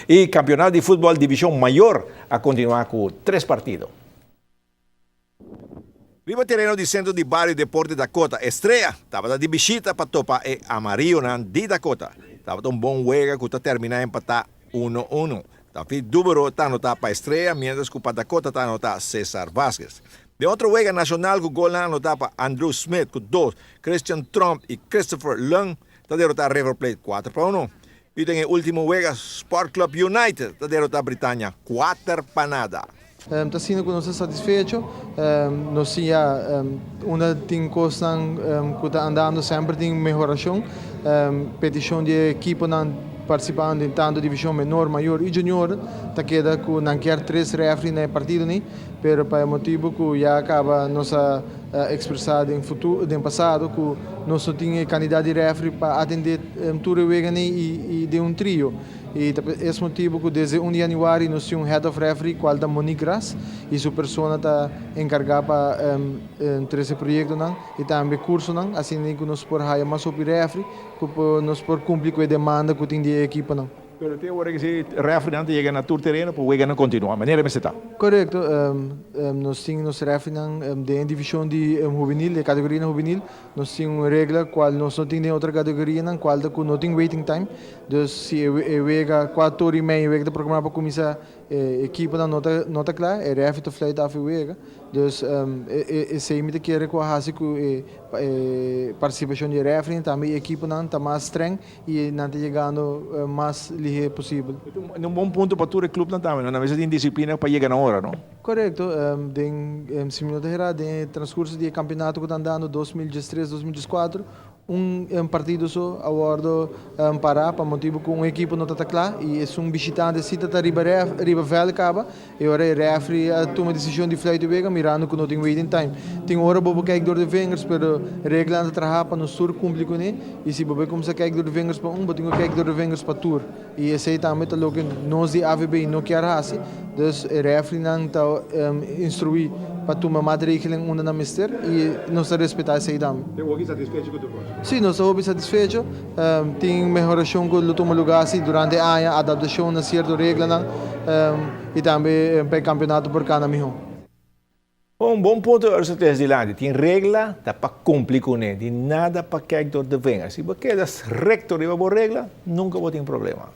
E campeonato di futbol Division Mayor a continua cu tres partido. Riba tereno di Centro di Bario Deporte Dakota, Estrella tabata di bishita pa topa e Amarillonan di Dakota. Tabata un bon wega cu ta termina empata 1-1. David Dubero ta anota pa Estrella, mientras cu pa Dakota ta anota Cesar Vasquez. Den otro wega, Nacional cu gol anota pa Andrew Smith cu 2, Christian Trump y Christopher Lung ta derota River Plate 4-1. Y den e ultimo wega, Sport Club United ta derota Britannia 4-0. Ta asina cu nos ta satisfecho. Nos ya unda tin cos cu ta andando, semper tin mehoracion. Peticion di ekipo nan participando den tanto division menor, mayor y junior ta keda cu nan kier tres referee na partido ni, pero pa motibo cu ya caba nos a expresa den futuro, den pasado, cu nos no tin cantidad di referee pa atende tur wega ni y den un trio. Y e motibo cu desde 1 di januari nos tin un head of referee, cual ta Monique Gras, y su persona ta encarga pa e proyecto nan y tambe curso nan, asina cu nos por haya mas hopi referee cu nos por cumpli cu e demanda cu tin di ekipo nan. Pero te awor cu e referee nan yega na tur tereno, pa wega nan continua. Manera mester ta. Correcto. Nos tin nos referee nan den division di juvenil, di categoria juvenil, nos tin un regla cual nos no tin den otro categoria nan, cual ta cu no tin waiting time. Dus si e wega 4'30, wega ta programa pa cuminsa, ekipo nan no ta cla, e referee ta fluit af e wega. Dus esey mi ta kere cu hasi cu e participacion di referee tambe ekipo nan ta mas streng y nan ta yegando mas lihe posibel. Un bon punto pa tur club nan tambe, no? Na tin disciplina pa yega na ora, no? Correcto. Den, si mi no ta, den transcurso di campeonato cu ta andando 2013, 2014, un partido so a wordo para pa motibo cu un ekipo no ta cla y e un bishitante si ta riba ref, riba veld caba y ora e referee a tuma decision di fluit wega mirando cu no tin waiting time. Tin ora bo kijkt door de vingers, pero regla ta traha pa nos tur cumpli cu ne y si bo cuminsa kijkt door de vingers pa un, bo tin cu kijkt door de vingers pa tur. Y esey tambe ta loke nos di AVB no kier hasi. Dus e referee nan ta instrui pa tuma maatregelen unda nan mester y nos ta respeta esey tambe. Ta hopi satisfecho cu tur cos? Si, nos ta hopi satisfecho. Tin mehoracion cu lo tuma luga asina durante aña, adaptacion na cierto regla nan, y tambe pa e campeonato por cana miho. Un bon punto ta dilanti. Tin regla, ta pa cumpli cu ne. Di nada pa kijken door de vingers. Si bo keda recto riba bo regla, nunca bo tin problema.